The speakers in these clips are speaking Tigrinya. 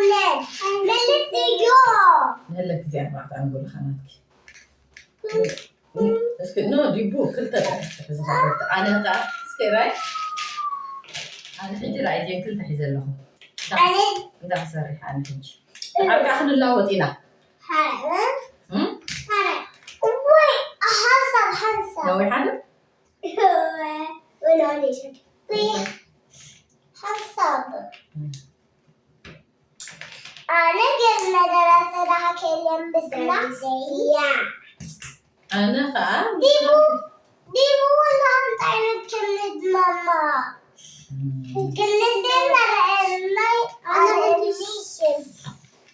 መለስ እዩ። መለስ እዚኣ ኣርባዕተ ኣንጎልኻ ናትኪ። እስኪ ኖ ዲቡ ክልተ ጥራሕ ትሕዚ ከበድቲ። ኣነ ከኣ እስኪ ራይ ኣነ ሕጂ ራይ እዚን ክልተ ሒዘ ኣለኹ። ኣነ እንዳ ክሰርሕ ኣነ ሕጂ ድሓር ከኣ ክንላወጥ ኢና። ሃረ እም? ሃረ ወይ ሓንሳብ ሓንሳብ ነዊሓ ዶ? ወላ ወላ ይሸድ ወይ ሓንሳብ እም። ኣነ ገዝ መደረሰ ዳሃ ከየለን ብስና እያ። ኣነ ኸኣ ዲቡ ዲቡ ወላ እንታይ ዓይነት ክምድ ማማ እም። ክምድ መረአናይ ኣነ ሚሽን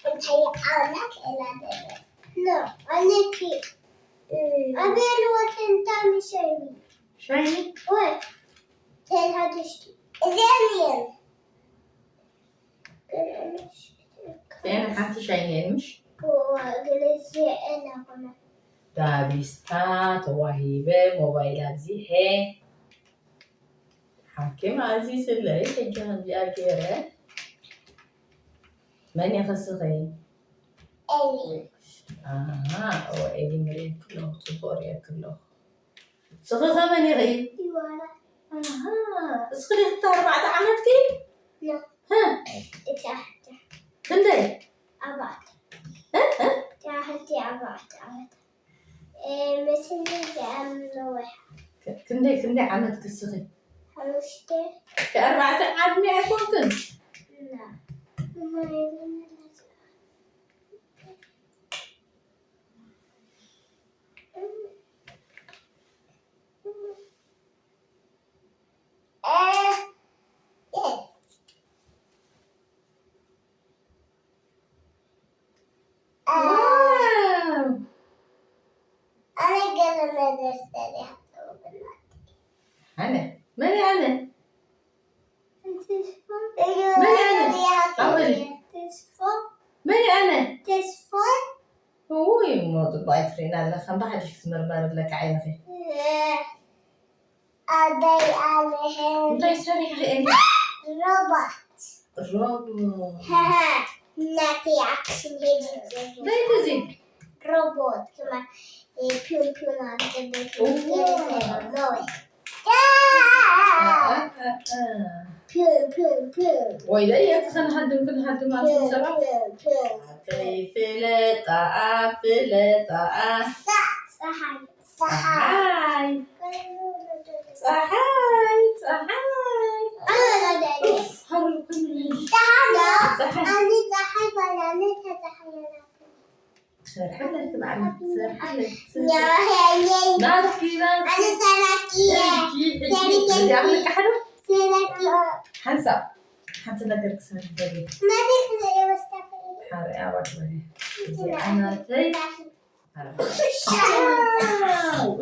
እንታይ ኣምላክ እላ ደረ ኖ ኣነኪ ኣቤል ወተንታ ሚሸኒ ሻይኒ ወይ ተልሃደሽቲ እዚኣን እየን ጤና ሓንቲ ሻይኒ እየን ምሽ ግልጽ የለ ኾነ ዳቢስታ ተዋሂበ ሞባይል ኣብዚሐ ሓኪም ኣዚዝለይ ሕጂ ከምዚኣ ገይረ መን የኸስኸይ ኤሊ ኣሃ እወ ኤሊ ንርኢ ክለኹ ጽቡቕ ርእየ ክለኹ ስኺ ኸመን ኢኺ ይዋላ ኣሃ እስኺ ዲኺ ኣርባዕተ ዓመትኪ ኖ ህ እቲ ኣሕተ ክንደይ ኣባዕተ እ እ እቲ ኣሕቲ ኣባዕተ ዓመት እ፣ ምስሊ ዝኣምኖ ወይ ክንደይ ክንደይ ዓመት ክስኺ ሓሙሽተ ከኣርባዕተ ዓድሚ ኣይኮንክን እና እሞ ኣነ ገለ ነገር ሰሪሐ ኣነ መን ኣነ መን ኣነ ኣውሪ መን ኣነ ተስፎ ውይ እሞ ጽቡቕ ኣይትርእና ኣለኻ እምባ ሓድሽ ክትምርመር ኣለካ ዓይንኺ ኣበይ ኣለኸ እንታይ ሰሪሕኺ እየ ሮቦት ሮቦት ናተይ ኣክሽን ሄድ እንታይ እዚ ሮቦት ክማ ፒው ፒው ማለት ፒው ፒው ፒው ወይ ደይ ክንሃድም ክንሃድም ኣንቱም ሰባት ከይፍለጣ ፍለጣ ፀሓይ ፀሓይ ፀሓይ ፀሓይ ፀሓይ ሓንሳብ ሓንቲ ነገር ክሰርሕ ደልየ ሓደ ኣባት በለ እዚኣ ናተይ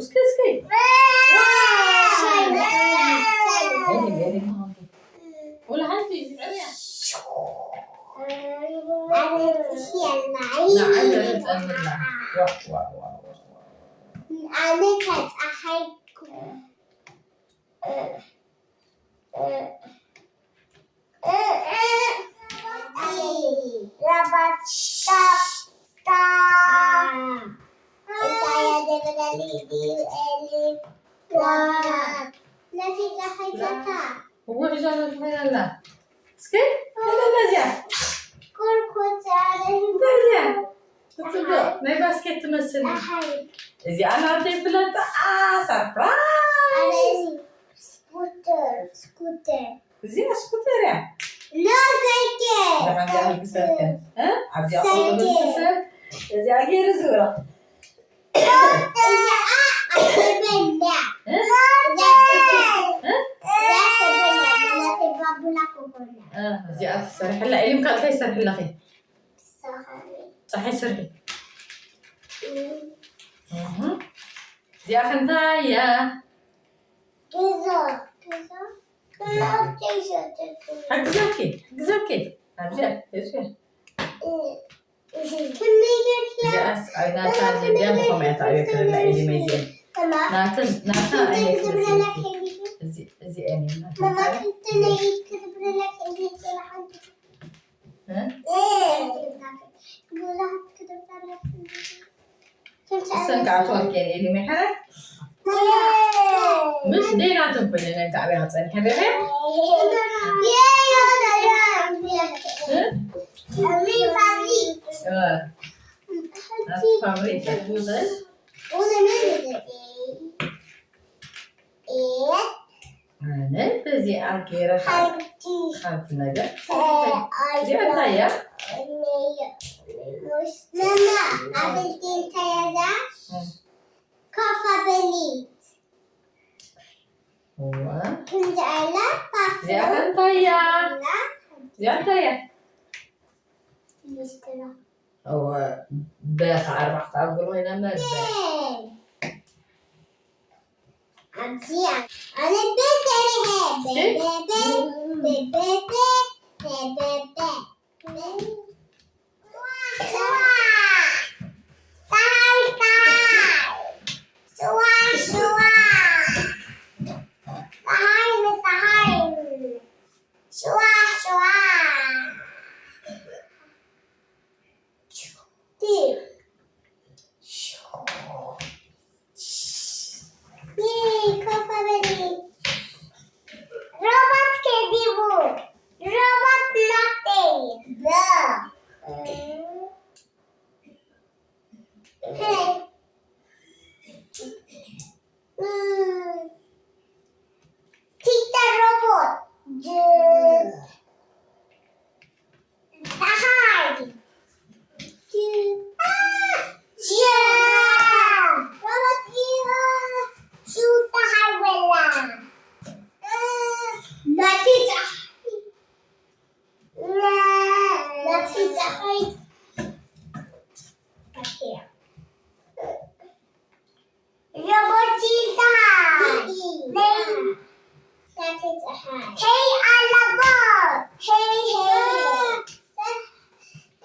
እስኪ እስኪ ወላ ሓንቲ ዕርያ ንዓይ ተፀምላ ኣነ ተፀሓይኩ እወ ሒዛ ትኸይድ ኣላ እስኪ እዚኣ እዚኣ ናይ ባስኬት ትመስል እዚኣ ናተይ ፍለጣ ሳፕራይዝ ስኩተር ስኩተር እዚኣ ስኩተር እያ ኖ ሳይክል ደሓን ዚኣ ክሰርክን ኣብዚኣ ክሰርክ እዚኣ ገይሩ ዝብራ እዚኣ ትሰርሐላ ኢልም ካልታይ ይሰርሕላኺ ፀሓይ ስርሒ እዚኣ ከንታይ እያ ሓግዘኪ ሓግዘኪ ኣብዚኣ እዚኣስ ኣይናታ ንደም ኮመያት ኣበክርና ኢሊመ እዚአን ናትን ናታ ኣይነት እዚአን እየን ናታ ኣትወርኬን ኢሉ ምሕረ። ምሽ ደይናቶም ኮይነን ካብ ቢራ ጸኒሐ ቢራ። እ? እ። ኣብ ፋብሪካ ይኽእል። ኣነ በዚኣ ገይረ ሓንቲ ነገር። እዚኣ እንታይ እያ? መማ፣ ኣፍልቲ እንታይ እያ እዛ? እ። ኮፋ በሊት። እዋ። ክንዚ ኣላ ፓፍ። እዚኣ እንታይ እያ? ኣላ። እዚኣ እንታይ እያ? ሚስትራ። እወ፣ በ ኸዓ ኣርባዕተ ኣንጎል ኮይና እምበር፣ በ። በ። ኣብዚ ኣነ በ ሰሪሐ። በ፣ እስኪ። በ፣ በ፣ በ፣ በ፣ በ፣ በ፣ በ፣ በ። ሸዋ፣ ሸዋ። ፀሓይ፣ ፀሓይ። ሸዋ፣ ሸዋ። ፀሓይ፣ ፀሓይ። ሸዋ፣ ሸዋ። ቲ። ይይ፣ ኮፍ በሊ። ሮቦት ከዲቡ። ሮቦት ናተይ። ሄይ። ቲታ ሮቦት። ጅ-፣ ፀሓይ። ጅ-፣ አ-፣ ጅ-፣ ሮቦት ጅ-፣ ሹ ፀሓይ ወላ። እ፣ ናቲ ፀሓይ። ና-፣ ናቲ ፀሓይ። ኦኬ። ሮቦት ይስሓ። ነይ። ናተይ ፀሓይ። ሄይ ኣለቦ። ሄይ፣ ሄይ።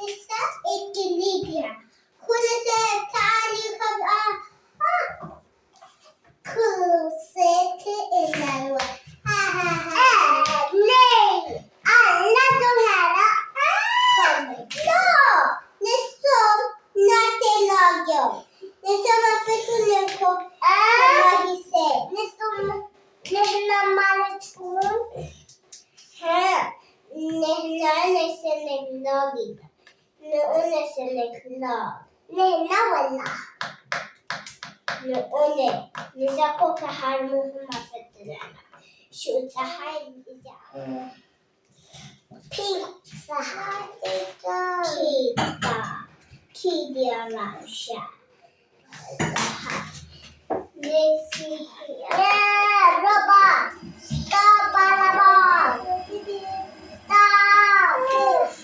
እሳ እክሊድያ። ኩሉ ሰብ ተኣልዩ ካብ ኣ-፣ ኣ-፣ ኩሉ ሰብ ክእለዋ። ሃ፣ ሃ፣ ሃ። እ፣ ነይ። ኣላ ዶ ሃላ? ኖ፣ ንሶም ናተይ ላግዮም። ንሶም ኣፍሪሱ ነንኮ እ? ተመሊሰ። ንሶም ንሕና ማለት እውን? ሀ፣ ንሕና ናይ ሰነይ ላግ ኢና። ንኡ ናይ ሰነይ ላግ። ንሕና ወላ። ንኡ ነ-፣ ንዛ እኮ ከሃርሙኹም ኣፈጥረና። ሽኡ ፀሓይ እዚኣ። ፒዛ። ኪዳ። ኪድያ ራሻ። ሜሲ። ሮባ። ስቶፕ ኣላባ። ስቶፕ።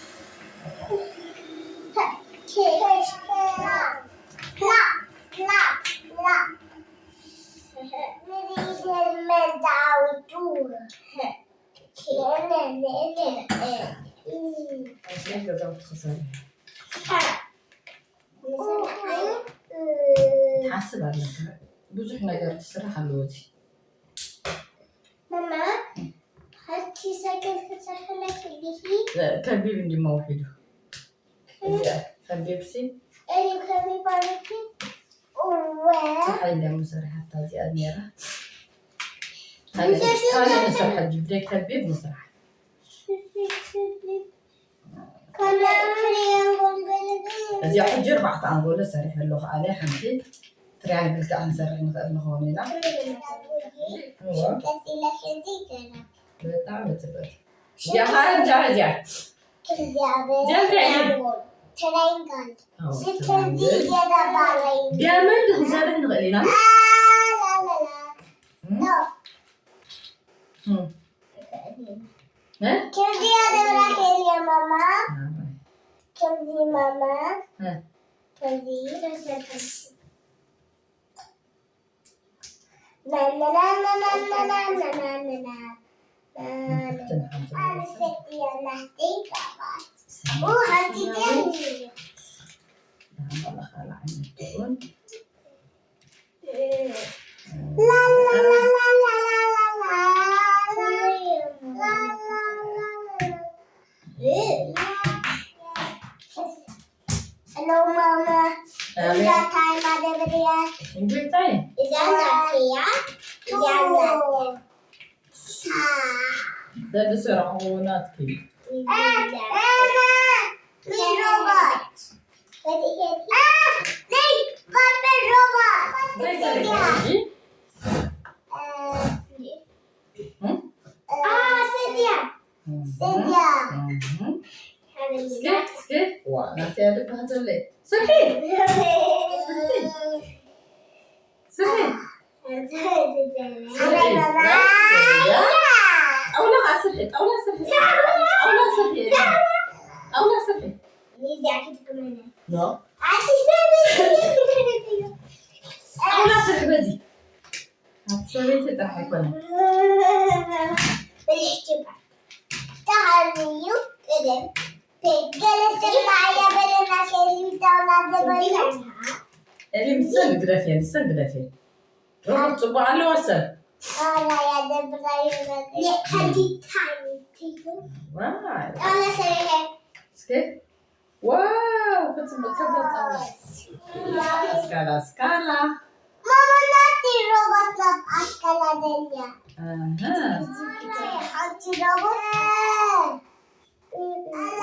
ክላፕ፣ ክላፕ፣ ክላፕ። ንሪድል መዳዊቱ። ገዛውቲ ክሰርሕ። ትሓስብ ኣለካ። ብዙሕ ነገር ትስራሕ ኣለዎ እቲ። ማማ፣ ሓንቲ ሳይክል ክትሰርሐለይ ትደልዪ? ከቢብ እንዲሞ ውሒዱ። እዚኣ ከቢብሲ? እኔ ከቢብ ኣለኪ? እወ። ፀሓይ እንዲያ መሰሪሓታ እዚኣ ነይራ። ካልእ፣ ካልእ ንስራሕ ሕጂ ብደይ ከቢብ ንስራሕ። እዚኣ ሕጂ ኣርባዕተ ኣንጎሎ ሰሪሐ ኣለኹ። ኣነ ሓንቲ ትሪያንግል ከዓ ክንሰርሕ ንኽእል ንኸውን ኢና። እወ። ቀስ ኢለ ሕዚ ይገርም። በጣም ጽብቕቲ። እዚኣ ኸዓ እዚኣ፣ እዚኣ። እዚኣ እንታይ እዩ? ትሪያንግል። ኣዎ፣ እዚ ትሪያንግል። ከምዚ ገይረ ባረይ። ዲያመንድ ክንሰርሕ ንኽእል ኢና። አ፣ ላ፣ ላ፣ ላ። እም? ኖ። እም። እ? ከምዚ ገይረ ባረይ፣ ማማ። ኣዎ። ከምዚ ማማ። እ። ከምዚ። Hello, Mama. Hello. እንግሊዝታይ? እዛ ናትኪ እያ። እዚኣ ናትኪ። ደሊ ስራሕ ናትኪ። እስኪ እስኪ ዋ ናትያ ድባህ ዘለይ ስርሒ ስርሒ ስርሒ ጣውላ ስርሒ ጣውላ ስርሒ ጣውላ ስርሒ ጣውላ ስርሒ ጣውላ ስርሒ በዚ ኣብ ሰበይቲ ጥራሕ ኣይኮነን። ብልሕቲ ተሃልዩ ቅድም ገለ ስርናየ በለና ሸሊም ጣውላ ዘበልና እኔ ምሰን ግደፍ የምሰን ግደፍ ሮቦት ጽቡቅ ኣለዎ ሰብ ጣውላ ያደብራ ይበል ሓንቲ ታይም ዋይ ጣውላ ሰሪሐ እስከ ዋው ፍጹም በተበጣ አስካላ አስካላ ማማ ናቲ ሮቦት ናብ ኣስካላ ደልያ ኣሃ ሓንቲ ሮቦት ኣላ